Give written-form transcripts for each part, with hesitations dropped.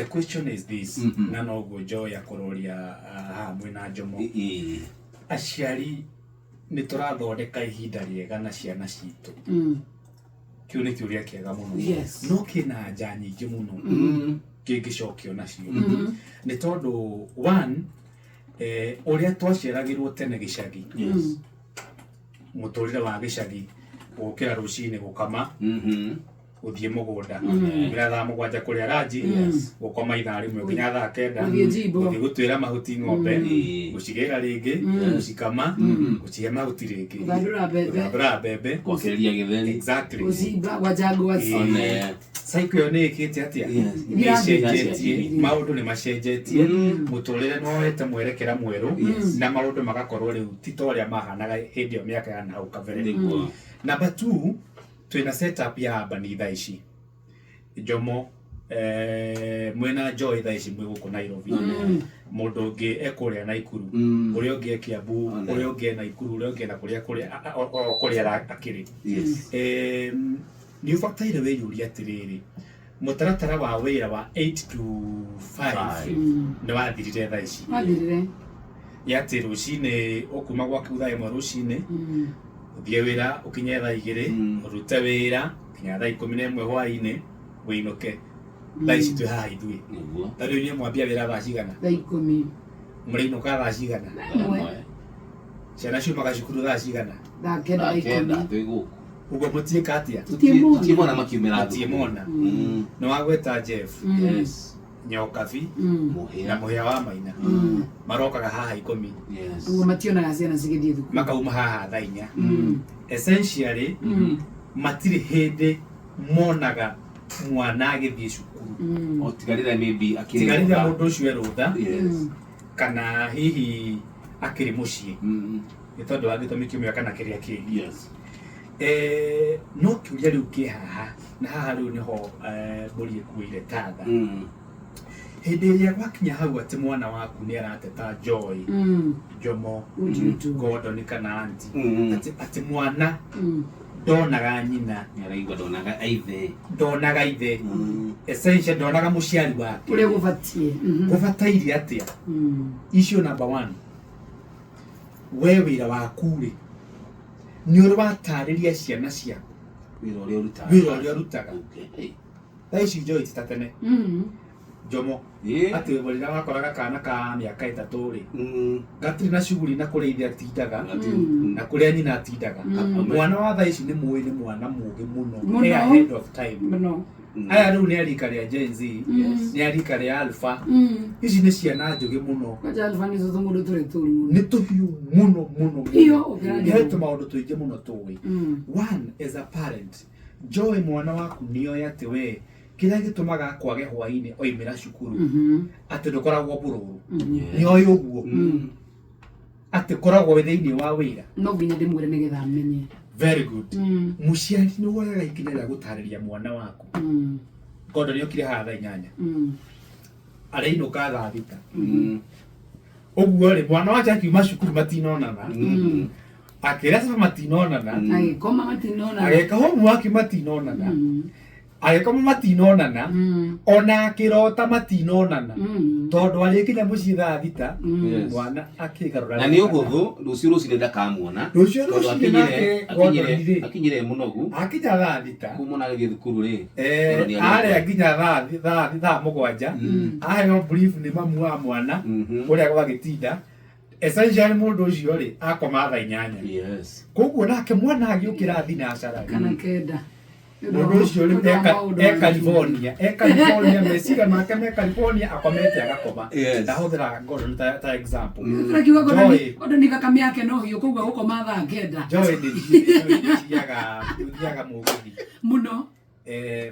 The question is this, na noguo Joy akũroria haha mwĩna Njomo. Aciari nĩ tũrathondeka ihinda rĩega na ciana citũ? Kĩu nĩ kĩũria kĩega mũno. No kĩna anja nyingĩ mũno kĩngĩcokio nacio, nĩ tondũ one, ũrĩa twaciaragĩrwo tene gĩcagi, mũtũrĩre wa gĩcagi, gũkĩra rũcinĩ, gũkama, gũthiĩ mũgũnda, kumĩra thaa 7 kũrĩa ranji, gũkoma ithaa 1 nginya thaa 9, Gũthiĩ njimbo. Gũthiĩ gũtuĩra mahuti ng'ombe, gũcigĩra rĩngĩ, gũcikama, gũcihe mahuti rĩngĩ, Gũthandũra mbembe. Gũthandũra mbembe. Kwakĩrĩria gĩtheri. Exactly. Gũcimba, gwanja ngwaci. One. Cycle ĩyo nĩ ĩkĩte atĩa? Nĩ ĩcenjetie. Maũndũ nĩ macenjetie, mũtũrĩre nĩ woete mwerekera mwerũ, na maũndũ magakorwo rĩu ti ta ũrĩa mahanaga hĩndĩ ĩyo mĩaka ya nahau kabere. Number two, twĩna setup ya urban thaa ici. Njomo, mwĩna Joy thaa ici mwĩ gũkũ Nairobi, mũndũ ũngĩ ekũrĩa Naikuru, ũrĩa ũngĩ e Kiambu, ũrĩa ũngĩ e Naikuru, ũrĩa ũngĩ e na kũrĩa kũrĩa o kũrĩa akĩrĩ. Nĩ ũbataire wĩyũrie atĩrĩrĩ, mũtaratara wa wĩra wa 8 to 5 nĩ wathirire thaa ici. Wathirire. Ya atĩ rũcinĩ ũkuma gwaku thaa 1 rũcinĩ, ũthiĩ wĩra ũkinye thaa 2, ũrute wĩra nginya thaa 11 hwaĩ-inĩ, wĩinũke. Thaa ici twĩ haha ithuĩ, ta rĩu inyuĩ mwambia wĩra thaa cigana? Thaa 10. Mũrĩinũka thaa cigana? 1. Ciana ciumaga cukuru thaa cigana? Thaa 9, thaa 9. 10. Twĩ gũkũ. Ũguo mũtiĩka atĩa? Tũtiĩmona. Tũtiĩmona makiumĩra thukuru. Mũtiĩmona. Nĩ wagweta Jeff, Nyokabi na Mũhĩa. Mũhĩa wa Maina marokaga haha 10. Ũguo mationaga ciana cigĩthiĩ thukuru. Makauma haha thaa 4. Essentially, matirĩ hĩndĩ monaga mwana agĩthiĩ cukuru. O tiga rĩrĩa maybe akĩrĩ tiga rĩrĩa rũtha. Mũndũ ũcio e rũtha kana hihi akĩrĩ mũciĩ nĩ tondũ wa gĩtũmi kĩmwe kana kĩrĩa kĩngĩ. No kĩũria rĩu kĩ haha, na haha rĩu nĩho mbũri ĩkuĩire tatha. Hĩndĩ ĩrĩa gwakinya hau atĩ mwana waku nĩ arateta, Joy, Jomo, What do you do? Gordon kana auntie, atĩ mwana ndonaga nyina, Nĩaraigua ndonaga ithe. Ndonaga ithe, essentially ndonaga mũciari wake ũrĩa gũbatiĩ. Gũbataire atĩa? Issue number one, we wĩra waku rĩ, nĩ ũrĩ watarĩria ciana ciaku wĩra ũrĩa ũrutaga? Wĩra ũrĩa ũrutaga. Thaa ici, Joy, ti ta tene. Jomo, atĩ rĩrĩa wakoraga kana ka mĩaka 3 rĩ, gatirĩ na shughuli na kũrĩa ithe atindaga na kũrĩa nyina atindaga. Mwana wa thaa ici nĩ mũĩ nĩ mwana mũgĩ mũno. Mũno. E ahead of time. Mũno. Aya rĩu nĩ a rika rĩa Gen Z, nĩ a rika rĩa Alpha. Ici nĩ ciana njũgĩ mũno. Kwanja Alpha nĩ tũtũ mũndũ tũrĩ tũru mũno. Nĩ tũhiũ mũno mũno. Biũ, ũkĩra He Jomo. tũmaũndũ tũingĩ mũno tũĩ. One, as a parent, Joy, mwana waku nĩoĩ atĩ we kĩrĩa gĩtũmaga akwage hwaĩ-inĩ oimĩra cukuru, atĩ ndũkoragwo mbũrũrũ? Nĩoĩ ũguo atĩ koragwo wĩ thĩinĩ wa wĩra? No nginya ndĩmwĩre nĩgetha amenye. Very good. Mũciari nĩ woyaga ikinya rĩa gũtarĩria mwana waku. Gordon okire haha thaa 8, arainũka thaa 6. Ũguo rĩ, mwana wake akiuma cukuru matinonana, akĩra caba matinonana, Agĩkoma matinona. Agĩka homework matinonana, agĩkoma matinonana, ona akĩrota matinonana, tondũ arĩkinya mũciĩ thaa 6, mwana akĩgarũra. Na nĩ ũhũthũ rũciũ rũcinĩ ndakamuona. Rũciũ Tondũ rũcinĩ nake Gordon rĩ, akinyire mũnogu. Akinya thaa 6, kuma na agĩthiĩ thukuru rĩ, tondũ nĩ arĩa nginya thaa 7, aheo brief nĩ mamu wa mwana ũrĩa gwagĩtinda. Essentially, mũndũ ũcio rĩ, akoma thaa 8. Koguo nake mwana agĩũkĩra thinacara rĩ, Kana 9. Mũndũ ũcio rĩu Nĩ ũndũ wa maũndũ e ma California, e California, meciria make me California, akomete agakoma. Yes. Ndahũthĩra Gordon ta example. Tũrakiuga Joy. Gordon thakame yake no hiũ, koguo gũkoma thaa 9. Joy, nĩ thiaga mũgithi Mũno.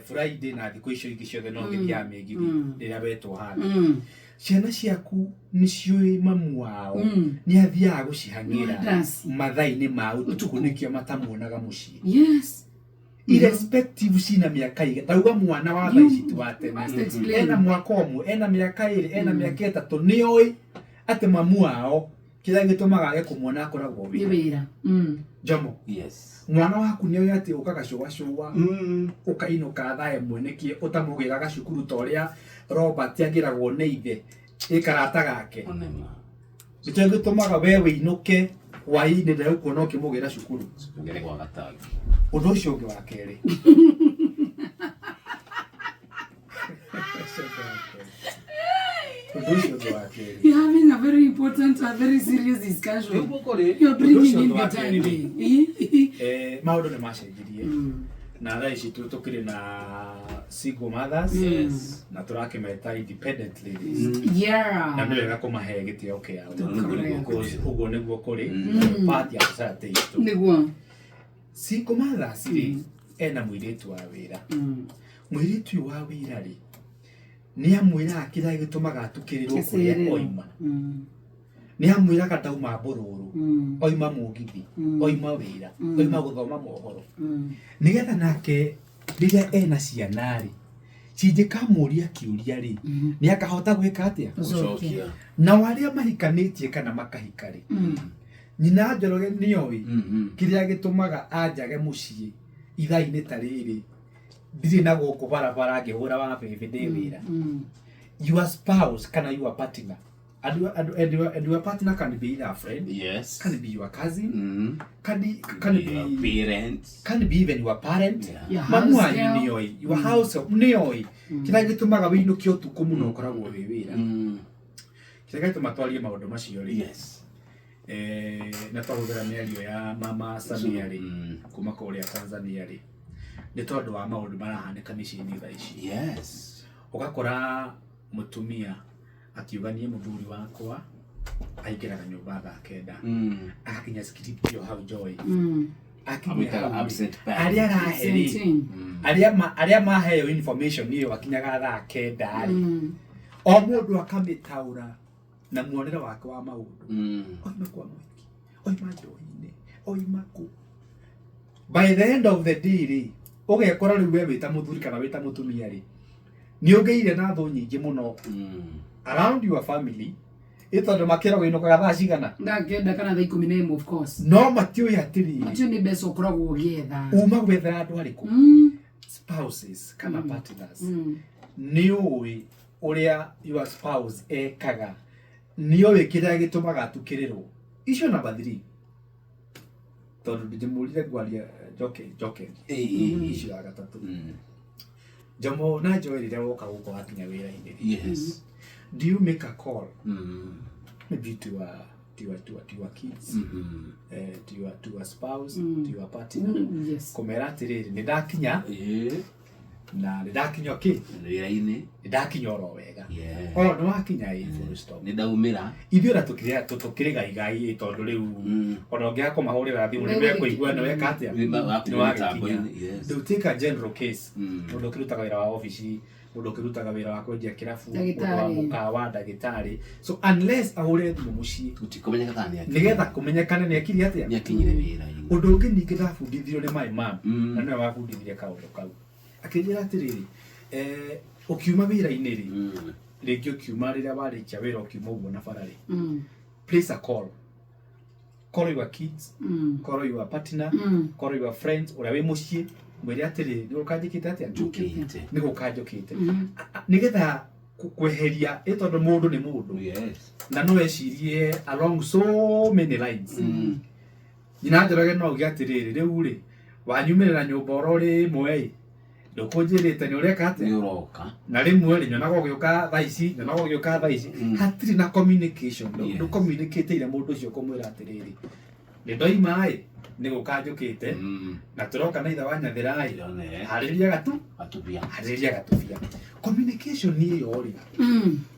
Friday na thikũ icio ingĩ ciothe no ngĩthiaga mĩgithi rĩrĩa wetwo handũ. Ciana ciaku nĩ ciũĩ mamu wao nĩ athiaga gũcihang'ĩra Wonders. mathaa-inĩ ma ũtukũ, Ũtukũ. nĩkĩo matamuonaga mũciĩ, irrespective cina mĩaka iga. Ndauga mwana wa thaa ici ti wa tene. Must explain. Ena mwaka 1, ena mĩaka 2, ena mĩaka 3, nĩoĩ atĩ mamu wao kĩrĩa gĩtũmaga age kũmuona akoragwo Nĩ wĩra. wĩra. Jomo, mwana waku nĩoĩ atĩ ũkaga cũa cũa, ũkainũka thaa 1 nĩkĩ ũtamũgĩraga cukuru ta ũrĩa Robert agĩragwo nĩ ithe ĩ karata gake Onema. nĩkĩo gĩtũmaga we wĩinũke hwaĩ-inĩ ndegũkuona ũkĩmũgĩra cukuru. Ngere gwa gatangi. Ũndũ ũcio ũngĩ wa kerĩ, ũndũ ũcio ũngĩ wa kerĩ, You're having a very important and very serious discussion. Nĩguo kũrĩ. You're bringing Ũndũ in ũcio the wa time kerĩ. being. Maũndũ nĩ macenjirie na thaa ici tũkĩrĩ na single mothers Yes. na tũrakĩmeta independent ladies na Yeah. nĩ wega kũmahe gĩtĩo kĩao. Correct. Because ũguo nĩguo kũrĩ part ya society itũ. Nĩguo. Single mothers rĩ, ena mũirĩtu wa wĩra. Mũirĩtu ũyũ wa wĩra rĩ, nĩ amwĩraga kĩrĩa gĩtũmaga atukĩrĩrwo kũrĩa Gĩcererwo. oima. Nĩ amwĩraga ndauma mbũrũrũ, oima mũgithi, oima wĩra, oima gũthoma mohoro, nĩgetha nake rĩrĩa ena ciana rĩ, cingĩkamũria kĩũria rĩ, nĩ akahota gwĩka atĩa? Gũcokia. Nao arĩa mahikanĩtie kana makahika rĩ, nyina Njoroge nĩoĩ kĩrĩa gĩtũmaga anjage mũciĩ ithaa-inĩ ta rĩrĩ, ndirĩ na gũkũ barabara ngĩhũra wa bĩbĩ ndĩ wĩra. Your spouse kana your partner, and your partner can be either a friend, Yes. can be your cousin, can Your be parents. can be even your parent. Yeah. Your Mamu house wanyu girl. nĩoĩ, your house nĩoĩ kĩrĩa gĩtũmaga wĩinũke ũtukũ mũno ũkoragwo wĩ wĩra. Kĩrĩa gĩtũma twarie maũndũ macio rĩ, Yes. na twahũthĩra mĩario ya mama Samia rĩ, kuma kũrĩa Tanzania rĩ, nĩ tondũ wa maũndũ marahanĩka mĩciĩ-inĩ thaa ici. Yes. Ũgakora mũtumia akiuga niĩ mũthuri wakwa aingĩraga nyũmba thaa 9, agakinya script ĩyo hau Joy, akinya Amwĩtaga hau rĩ, absent parent. arĩa arahe rĩ, Same. arĩa maheo information ĩyo akinyaga thaa 9 rĩ, o mũndũ akamĩtaũra na muonere wake wa maũndũ. Oima kwa mwiki, oima njohi-inĩ, oima kũ. By the end of the day rĩ, ũgekora rĩu we wĩta mũthuri kana wĩta mũtumia rĩ, nĩ ũgĩire na thũ nyingĩ mũno around your family, ĩ tondũ makĩragwo inũkaga thaa cigana, Thaa 9 kana thaa 11, of course. no matiũĩ atĩrĩrĩ, Macio nĩ mbeca ũkoragwo ũgĩetha. uma gwethera andũ arĩkũ, spouses kana partners. Nĩ ũĩ ũrĩa your spouse ekaga, nĩ ũĩ kĩrĩa gĩtũmaga atukĩrĩrwo. Icio number 3, tondũ ndĩmũrire ngwaria njoke njoke icio ya gatatũ. Jomo na Joy, rĩrĩa woka gũkũ wakinya wĩra-inĩ rĩ, Yes. do you make a call maybe to your kids, to your spouse, to your partner, Yes. kũmera atĩrĩrĩ, nĩ ndakinya na nĩ ndakinya kĩ, Wĩra-inĩ. nĩ ndakinya oro wega, Yeah. oro nĩ wakinya ĩ, full stop. Nĩ ndaumĩra. Ithuĩ ona tũkĩrĩ gaigai tondũ rĩu ona ũngĩaga kũmahũrĩra thimũ nĩ mekũigua nĩ weka atĩa, Nĩ nĩ wagĩkinya. Mĩtambo-inĩ. Yes. Rĩu take a general case, mũndũ ũkĩrutaga wĩra wa obici, mũndũ ũkĩrutaga wĩra wa kwendia kĩrabu, mũndũ wa Ndagĩtarĩ. mũkawa, ndagĩtarĩ, so unless ahũre thimũ mũciĩ Gũtikũmenyeka kana nĩ nĩgetha kũmenyekane nĩ akirie atĩa. Nĩ akinyire wĩra-inĩ. Ũndũ ũngĩ ningĩ ndabundithirio nĩ my mom, na nĩwe wabundithirie kaũndũ kau, akĩnjĩra atĩrĩrĩ, ũkiuma wĩra-inĩ rĩ, rĩngĩ ũkiuma rĩrĩa warĩkia wĩra, ũkiuma ũguo na bara rĩ, place a call, call your kids, call your partner, call your friends ũrĩa wĩ mũciĩ, mwĩre atĩrĩ, nĩ gũkanjĩkĩte atĩa, Njũkĩte. nĩ gũkanjũkĩte, nĩgetha kweheria ĩ, tondũ mũndũ nĩ mũndũ Yes. na no ecirie along so many lines. Nyina Njoroge no auge atĩrĩrĩ, rĩu rĩ, wanyumĩrĩra nyũmba oro rĩmwe ĩ, ndũkũnjĩrĩte nĩ ũreka Nĩ atĩa, ũroka. na rĩmwe rĩ, nyonaga ũgĩũka thaa ici, nyonaga ũgĩũka thaa ici. Hatirĩ na communication. Yes. Ndũcommunicate-ire mũndũ ũcio kũmwĩra atĩrĩrĩ, nĩ ndoima ĩ, nĩ gũka njũkĩte, na tũroka na ithe wa Nyathĩra ĩ, Yone. harĩria gatu Atubia. harĩria gatubia. Communication ĩyo rĩ,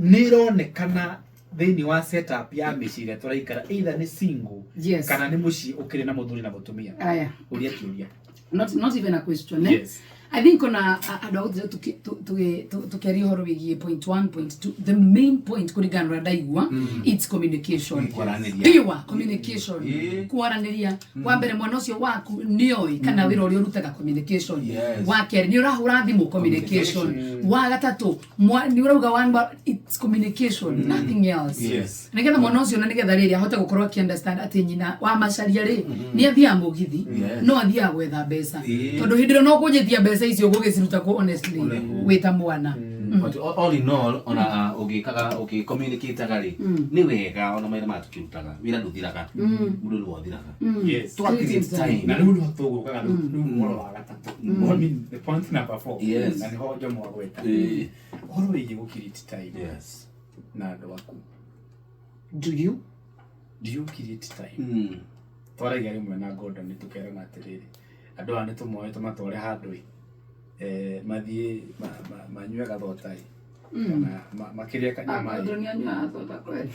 nĩ ĩronekana thĩinĩ wa setup ya mĩciĩ ĩrĩa tũraikara, either nĩ single Yes. kana nĩ mũciĩ ũkĩrĩ na mũthuri na mũtumia. Aya. Ũria kĩũria. Not even a question, eh? Yes. I think ona andũ a gũthiĩ tũkĩaria ũhoro wĩgiĩ point one, point two, the main point kũringana na ũrĩa ndaigua, it's communication. Kwaranĩria. Pure communication. Ĩĩ. Kwaranĩria. Wa mbere, mwana ũcio waku nĩoĩ kana wĩra ũrĩa ũrutaga, communication. Yes. Wa kerĩ, nĩ ũrahũra thimũ, communication. Wa gatatũ, nĩ ũrauga it's communication, nothing else. Yes. Nĩgetha mwana ũcio na nĩgetha rĩrĩ ahote gũkorwo akĩ-understand atĩ nyina wa macaria rĩ, nĩ athiaga mũgithi, no athiaga gwetha mbeca, Ĩĩ. tondũ hĩndĩ ĩrĩa no kũnjĩtia mbeca icio ũgũgĩciruta kũ, honestly, wĩ ta mwana. But all in all, ona ũgĩkaga ũgĩcommunicataga rĩ, nĩ wega ona mawĩra maya tũkĩrutaga, wĩra ndũthiraga, mũndũ nĩ wothiraga. Yes. Tũga create time. Na rĩu no tũgũkaga rĩu ũhoro wa gatatũ. I mean, the point number 4. Yes. Na nĩho Njomo agweta. Eh. Ũhoro wĩgiĩ gũ create time Yes. na andũ aku. Do you? Do you create time? Twaragia rĩmwe na Gordon nĩ tũkerana atĩrĩrĩ, andũ aya nĩ tũmoe tũmatware handũ ĩ, mathiĩ manyue gathota ĩ, kana makĩrĩe kanyama ĩ. Gordon anyuaga thota kweli?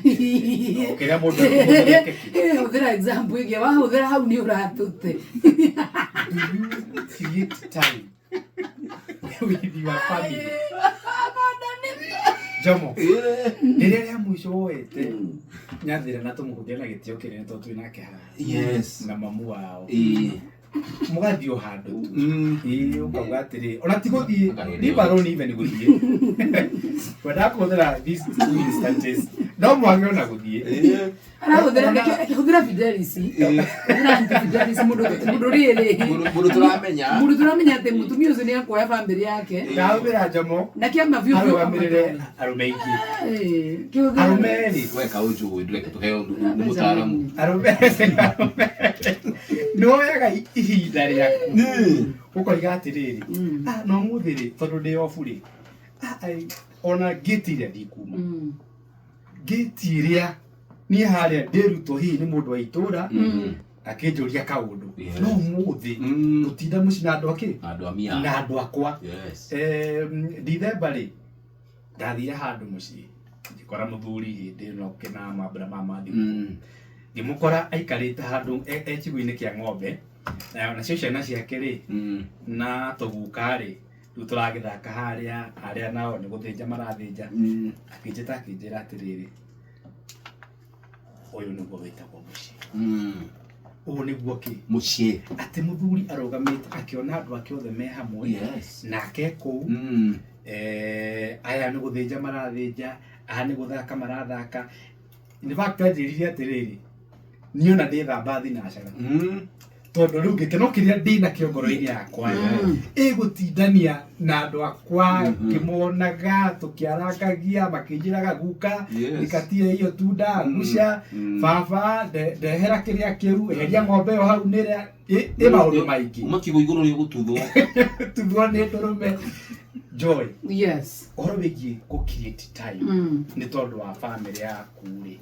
Ũkĩrĩa mũndũ ekũhũthĩra keki. Hũthĩra example ĩngĩ, wahũthĩra hau nĩ ũratũte. Do you create time with your family? Jomo, rĩrĩa rĩa mũico woete Nyathĩra na tũmũhũthĩre na gĩtĩo kĩnene tondũ twĩ nake haha Yes. na mamu wao, Eh. mũgathiĩ o handũ tu, ĩĩ, ũkauga atĩrĩ ona ti gũthiĩ, Akahĩndĩ leave alone even gũthiĩ, wendaga kũhũthĩra these two instances, no mwage ona gũthiĩ. Arahũthĩra, akĩhũthĩra Fidelis. Hũthĩra Aunty Fidelis, mũndũ rĩrĩ. Mũndũ tũramenya. Mũndũ tũramenya atĩ mũtumia ũcio nĩ akuoya bamĩrĩ yake. Ndahũthĩra Jomo Na kĩama biũ biũ. arũgamĩrĩre arũme aingĩ. Eh, kĩhũthĩra- Arũme rĩ, We kaũnjũĩ, ndũreke tũheo nĩ mũtaaramu. Arũme nĩ woyaga ihinda rĩaku ũkoiga atĩrĩrĩ, ah, no mũthĩ rĩ, tondũ ndĩ obu rĩ, ah, ai, ona ngĩti ĩrĩa ndikuma, ngĩti ĩrĩa niĩ harĩa ndĩrutwo hihi nĩ mũndũ wa itũra akĩnjũria kaũndũ, no ũmũthĩ gũtinda mũciĩ na andũ akĩ Andũ a mia. Na andũ akwa. Yes. Dithemba rĩ, ndathire handũ mũciĩ ngĩkora mũthuri hĩndĩ ĩno kĩna mambura ma mathikũ, ngĩmũkora aikarĩte handũ e kiugũ-inĩ kĩa ng'ombe, na nacio ciana ciake rĩ, na tũguka rĩ, rĩu tũragĩthaka harĩa, arĩa nao nĩ gũthĩnja marathĩnja. Akĩnjĩta akĩnjĩra atĩrĩrĩ, ũyũ nĩguo wĩtagwo mũciĩ, ũũ nĩguo kĩ Mũciĩ. Atĩ mũthuri arũgamĩte akĩona andũ ake othe me hamwe, nake kũu, aya nĩ gũthĩnja marathĩnja, aya nĩ gũthaka marathaka. In fact, anjĩrire atĩrĩrĩ, niĩ ona ndĩthamba thinacara, tondũ rĩu gĩkeno kĩrĩa ndĩnakĩo ngoro-inĩ yakwa ĩgũtindania na andũ akwa, ngĩmonaga tũkĩarangagia, makĩnjĩraga, guka, nikatie hiyo tunda, guca, baba, ndehera kĩrĩa kĩu, eheria ng'ombe ĩyo hau nĩrĩa ĩ maũndũ maingĩ. Uma kiugo igũrũ rĩ gũtuthwo. Tuthwo nĩ ndũrũme. Joy, Yes. ũhoro wĩgiĩ gũ create time nĩ tondũ wa family yaku rĩ,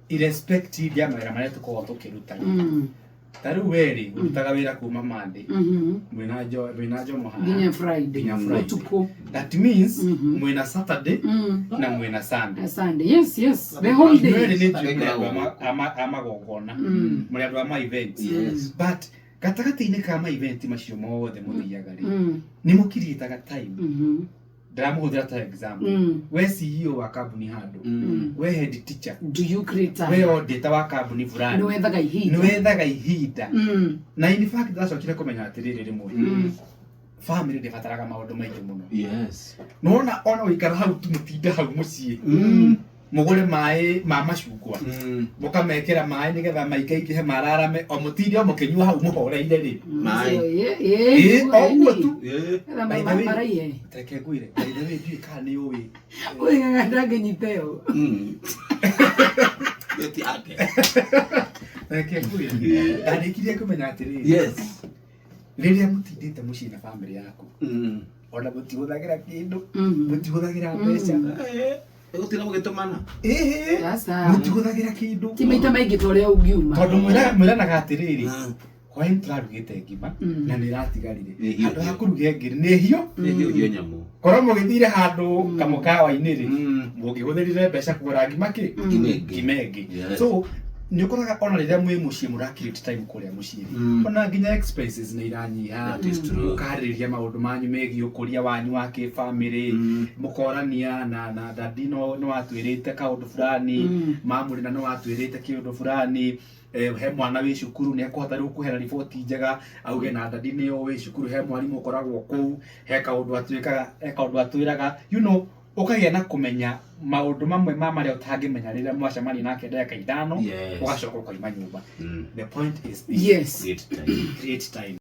irrespective ya mawĩra marĩa tũkoragwo tũkĩruta rĩ, ta rĩu we rĩ, ũrutaga wĩra kuma Monday, mwĩna Jomo haha, Nginya Friday. Nginya Friday. Ũtukũ. That means mwĩna Saturday na mwĩna Sunday. Na Sunday. Yes. The whole day. Mwĩrĩ nĩ njũĩ mũrĩ andũ a magongona, mũrĩ andũ a ma events, but gatagatĩ-inĩ ka ma event macio mothe mũthiaga rĩ, nĩ mũkiriĩtaga time. Ndĩramũhũthĩra ta example, we CEO wa kambuni handũ, we head teacher, Do you create we time? auditor wa kambuni fulani, Nĩ wethaga nĩ ihinda. wethaga ihinda. Na in fact ndacokire kũmenya atĩrĩrĩ, rĩmwe family ndĩbataraga maũndũ maingĩ mũno. Nona ona gũikara hau tu, mũtinde hau mũciĩ, mũgũre maĩ ma macungwa, mũkamekĩra maĩ nĩgetha maingaingĩhe mararame, o mũtinde o mũkĩnyua hau mũhoreire rĩ. Maĩ. Ĩ, o ũguo tu. Getha By the way, maraihe. Reke ngwĩre, by the way, ndiũĩ kana nĩ ũĩ. Ũigaga ndangĩnyita ĩyo. Eti ake. Reke ngwĩre, ndarĩkirie kũmenya atĩrĩrĩ, rĩrĩa mũtindĩte mũciĩ na family yaku, ona mũtihũthagĩra kĩndũ, mũtihũthagĩra mbeca. Gũtira mũgĩtũmana. Ĩhĩ, Sasa. mũtihũthagĩra kĩndũ. Ti maita maingĩ ta ũrĩa ũngiuma. Tondũ mwĩranaga atĩrĩrĩ, hwaĩ tũrarugĩte ngima na nĩ ĩratigarire, Nĩ hiũ. handũ ha kũruga ĩngĩ nĩ hiũ. Nĩ hiũ nyamũ. Korwo mũgĩthire handũ kamũkawa-inĩ rĩ, mũngĩhũthĩrire mbeca kũgũra ngima kĩ Ngima ĩngĩ. Ngima ĩngĩ. Yes. So nĩ ũkoraga ona rĩrĩa mwĩ mũciĩ mũra create time kũrĩa mũciĩ rĩ, ona nginya expenses nĩ iranyiha. That is true. Mũkarĩrĩria maũndũ manyu megiĩ ũkũria wanyu wa kĩbamĩrĩ, mũkorania na dadi no nĩ watwĩrĩte kaũndũ fulani, mamũrĩ na nĩ watwĩrĩte kĩũndũ fulani, he mwana wĩ cukuru nĩ ekũhota rĩu kũheana riboti njega, auge na dadi nĩ ũĩ cukuru he mwarimũ ũkoragwo kũu, he kaũndũ atwĩkaga, he kaũndũ atwĩraga, ũkagĩa na kũmenya maũndũ mamwe ma marĩa ũtangĩmenya rĩrĩa mwacemania nake ndagĩka 5, Yes. ũgacoka ũkoima nyũmba. The point is this: Yes. Create time. Create time.